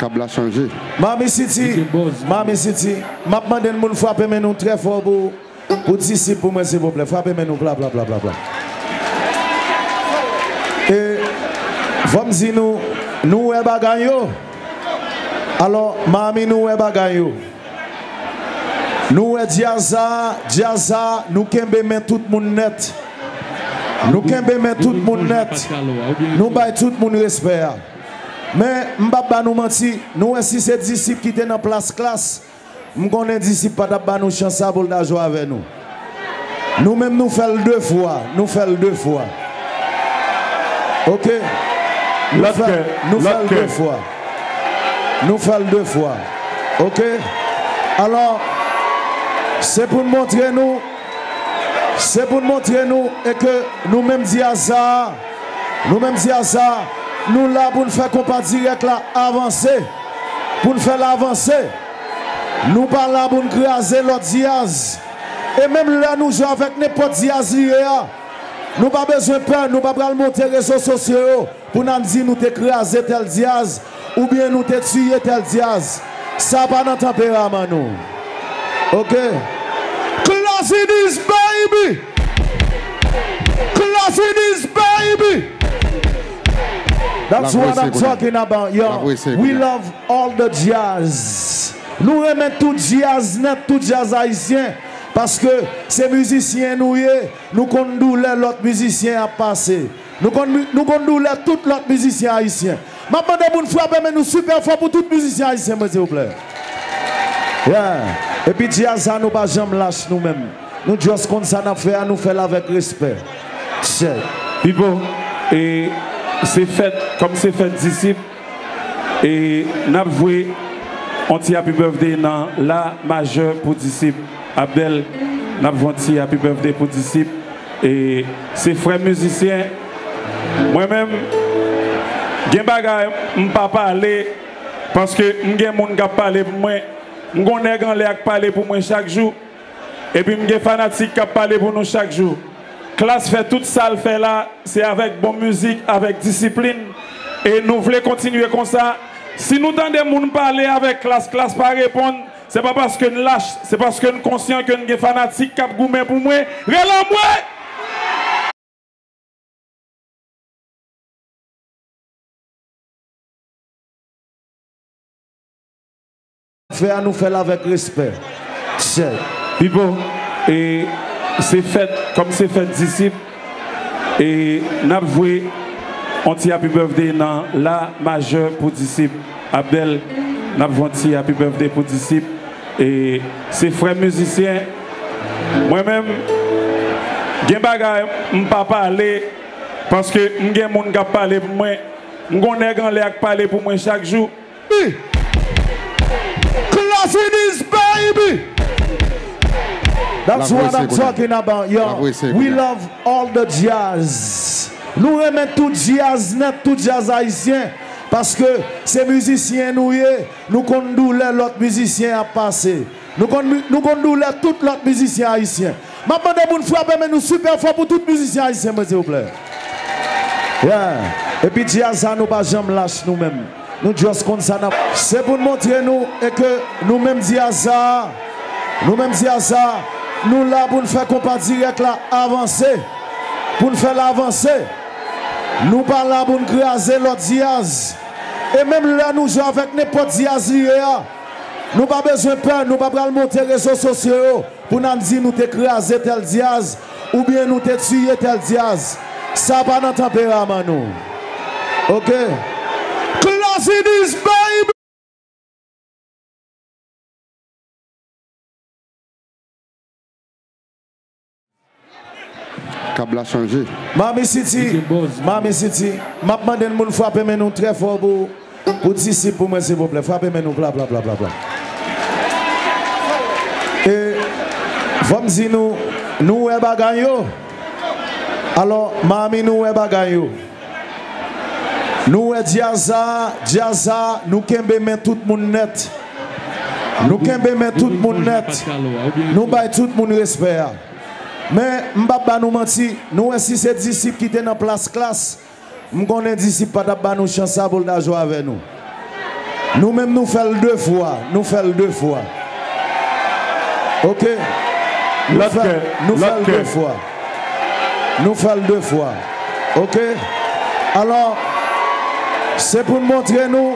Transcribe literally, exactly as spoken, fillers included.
Tab la chanje. Mami City, Mami City, m ap mande n moun frape men nou trè fò pou, pou Disip pou mwen, silvouplè. Frape men nou, pla, pla, pla, pla, pla. E, fò m di nou, nou wè bagay yo. Alò, Mami, nou wè bagay yo. Nou wè djaz sa, djaz sa, nou kenbe men tout moun nèt. Nou kenbe men tout moun nèt. Nou bay tout moun respè a. Men, m p ap ba nou manti, nou wè si se Disip ki te nan plas Klass, m konnen Disip pa t ap ba nou chans sa pou l ta jwe avè nou. Nou menm nou fè l de fwa, nou fè l de fwa. Oke? Nou fè, nou fè l de fwa. Nou fè l de fwa. Oke? Alò, se pou n montre nou, se pou n montre nou e ke nou menm djaz sa, nou menm djaz sa, nou la pou n fè konpa dirèk la avanse, pou n fè l avanse. Nou pa la pou n kraze lòt djaz. E menm lè nou jwe avèk nenpòt djaz li ye a, nou pa bezwen pè, nou pa pral monte rezo sosyo yo pou n al di nou te kraze tèl djaz oubyen nou te tiye tèl djaz. Sa pa nan tanperaman nou. Oke? Klass it is, baby! Klass it is, baby! That's what I'm talking about, yo. We love all the jazz. Nou renmen tout djaz nèt, tout djaz ayisyen, paske se mizisyen nou ye, nou konn doulè lòt mizisyen ap pase. Nou konn, nou konn doulè tout lòt mizisyen ayisyen. M ap mande moun frape men nou sipè fò pou tout mizisyen ayisyen mwen, silvouplè. Yeah. Epi djaz sa nou pa janm lach nou menm. Nou just konn sa n ap fè a, nou fè l avèk respè. Check. Pipo, e se fèt, kòm se fèt Disip, e n ap jwe on ti happy birthday nan la majè pou Disip. Abdel, n ap jwe on ti happy birthday pou Disip. E se frè mizisyen. Mwen menm, gen bagay m pa pale, paske m gen moun k ap pale pou mwen. M gon nèg anlè a k pale pou mwen chak jou. Epi m gen fanatik k ap pale pou nou chak jou. Klass fè tout sa l fè la, se avèk bon mizik, avèk disiplin. E nou vle kontinye konsa. Si nou tande moun pale avèk Klass, Klass pa reponn, se pa paske n lach, se paske n konsyan ke n gen fanatik k ap goumen pou mwen. Rele anmwe! Fè a, nou fè l avèk respè. Check. Pipo, e se fèt, kòm se fèt Disip, e n ap jwe on ti happy birthday nan la majè pou Disip. Abdel, n ap jwe on ti happy birthday pou Disip. E se frè mizisyen. Mwen menm, gen bagay m pa pale, paske m gen moun k ap pale pou mwen. M gon nèg anlè a k pale pou mwen chak jou. Klass it is, baby! That's what I'm talking about, yo. We love all the jazz. Nou renmen tout djaz nèt, tout djaz ayisyen, paske se mizisyen nou ye, nou konn doulè lòt mizisyen ap pase. Nou konn, nou konn doulè tout lòt mizisyen ayisyen. M ap mande moun frape men nou sipè fò pou tout mizisyen ayisyen mwen, silvouplè. Yeah. Epi djaz sa nou pa janm lach nou menm. Nou just konn sa n ap. Se pou n montre nou e ke nou menm djaz sa, nou menm djaz sa, nou la pou n fè konpa dirèk la avanse, pou n fè l avanse. Nou pa la pou n kraze lòt djaz. E menm lè nou jwe avèk nenpòt djaz li ye a, nou pa bezwen pè, nou pa pral monte rezo sosyo yo pou n al di nou te kraze tèl djaz oubyen nou te tiye tèl djaz. Sa pa nan tanperaman nou. Oke? Klass it is, baby! Tab la chanje. Mami City, Mami City, m ap mande n moun frape men nou trè fò pou, pou Disip pou mwen, silvouplè. Frape men nou, pla, pla, pla, pla, pla. E, fò m di nou, nou wè bagay yo. Alò, Mami, nou wè bagay yo. Nou wè djaz sa, djaz sa, nou kenbe men tout moun nèt. Nou kenbe men tout moun nèt. Nou bay tout moun respè a. Men, m p ap ba nou manti, nou wè si se Disip ki te nan plas Klass, m konnen Disip pa t ap ba nou chans sa pou l ta jwe avè nou. Nou menm, nou fè l de fwa. Nou fè l de fwa. Oke? Nou fè l de fwa. Nou fè l de fwa. Oke? Alò, se pou n montre nou